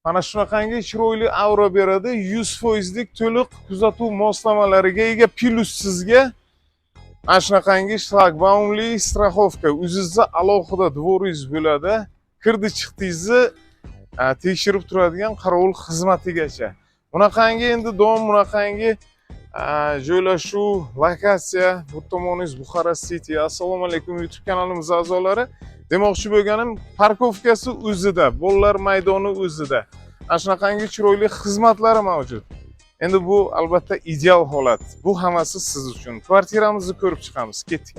Mana shunaqangi chiroyli aura beradi. 100 foizlik to'liq kuzatuv moslamalariga ega, плюс sizga mana shunaqangi shlagbaumli страховка. O'zizni alohida двор ingiz bo'ladi. Kirdi chiqdingizni tekshirib turadigan qorovul xizmatigacha. Bunaqangi endi дом, bunaqangi joylashuv, lokatsiya, bu tomoningiz Buxara City. Assalomu alaykum, YouTube kanalimiz a'zolari. Demoqchi bo'lganim, парковка si o'zida, bolalar maydoni o'zida. Mana shunaqangi chiroyli xizmatlari mavjud. Endi bu albatta ideal holat. Bu hammasi siz uchun. Kvartiramizni ko'rib chiqamiz. Ketdik.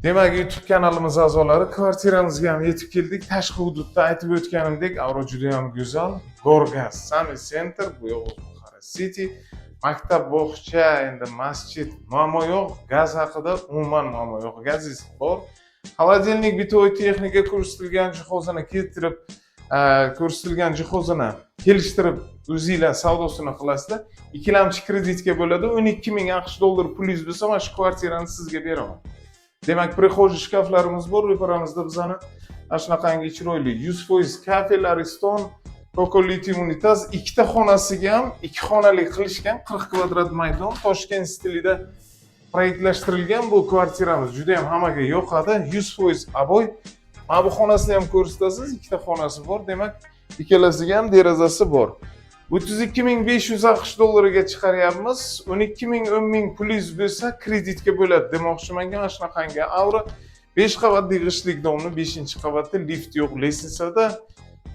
Demak, YouTube kanalimiz a'zolari, kvartiramizga ham yetib keldik. Tashqi hududda aytib o'tganimdek, aura juda ham go'zal. Gorgaz, самый центр, bu yoq Buxara City. Maktab, bog'cha, endi masjid, muammo yo'q. Gaz haqida umuman muammo yo'q. Gazingiz bor. Холодильник, бытовой texnika ko'rsatilgan jihozini keltirib, ko'rsatilgan jihozini kelishtirib, o'zinglar savdosini qilasizlar. Ikkilamchi kreditga bo'ladi. 12 ming AQSh dollar pulingiz bo'lsa, mana shu kvartirani sizga beraman. Demak, прихожий shkaflarimiz bor, ro'paramizda bizani mana shunaqangi chiroyli 100% kafel, Ariston, Kokoliti unitaz, ikkita xonasiga ham ikki xonali qilishgan, 40 kvadrat maydon, Toshkent stilida proyektlashtirilgan bu kvartiramiz juda ham hammaga yoqadi. 100% обой. Mana bu xonasini ham ko'rsatasiz, ikkita xonasi bor, demak, ikkalasiga ham derazasi bor. 32 500 AQSh dollariga chiqaryapmiz. 12 ming, 10 ming pulingiz bo'lsa, kreditga bo'ladi demoqchimanki, mana shunaqangi aura. 5 qavatli g'ishtlik дом ni 5 qavatda, lift yo'q, лестница da,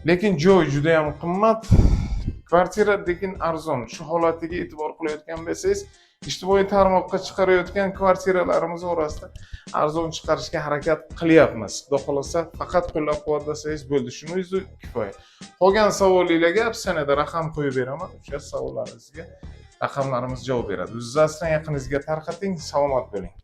lekin joy juda ham qimmat. Kvartira lekin arzon. Shu holatiga e'tibor qilayotgan bo'lsangiz, ijtimoiy tarmoqqa chiqarayotgan kvartiralarimiz orasida arzon chiqarishga harakat qilyapmiz. Xudo xohlasa, faqat qo'llab-quvvatlasangiz bo'ldi. Shuni o'zi kifoya. Qolgan savolinglarga описание da raqam qo'yib beraman. O'sha savollaringizga raqamlarimiz javob beradi. O'zingizni asrang, yaqiningizga tarqating. Salomat bo'ling.